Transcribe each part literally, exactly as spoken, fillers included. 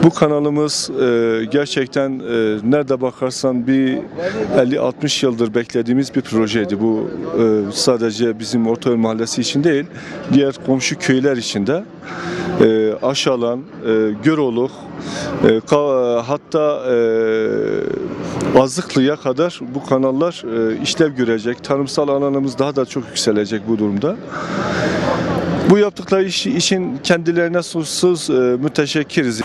Bu kanalımız, e, gerçekten, e, nerede bakarsan bir elli altmış yıldır beklediğimiz bir projeydi. Bu, e, sadece bizim Ortaköy Mahallesi için değil, diğer komşu köyler için de, e, Aşalan, e, Göroluk, e, Ka-, hatta, e, Azıklı'ya kadar bu kanallar, e, işlev görecek. Tarımsal alanımız daha da çok yükselecek bu durumda. Bu yaptıkları iş için kendilerine sonsuz, e, müteşekkiriz.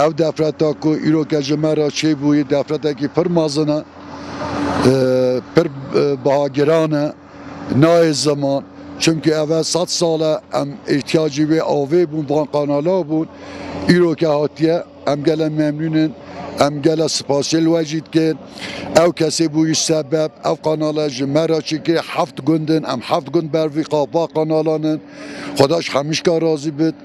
Ev defreta ku îroke ji me re çêbûyî, defretekî pir mezin e, e, pir, e, bihagiran e. Nayê ziman. Çimkî ev e sed sal e em îhtiyacî wê avê bûn, van kanala bûn. Îroke hatiye, em gele memnûn in, em gele spasiyê li we jî dikin. Ew kesê bûyî sebeb, ev kanala ji me re çêkirî, heft gund in, em heft gund ber vî qapa kanalan in. Xweda ji hemîşka razî bit.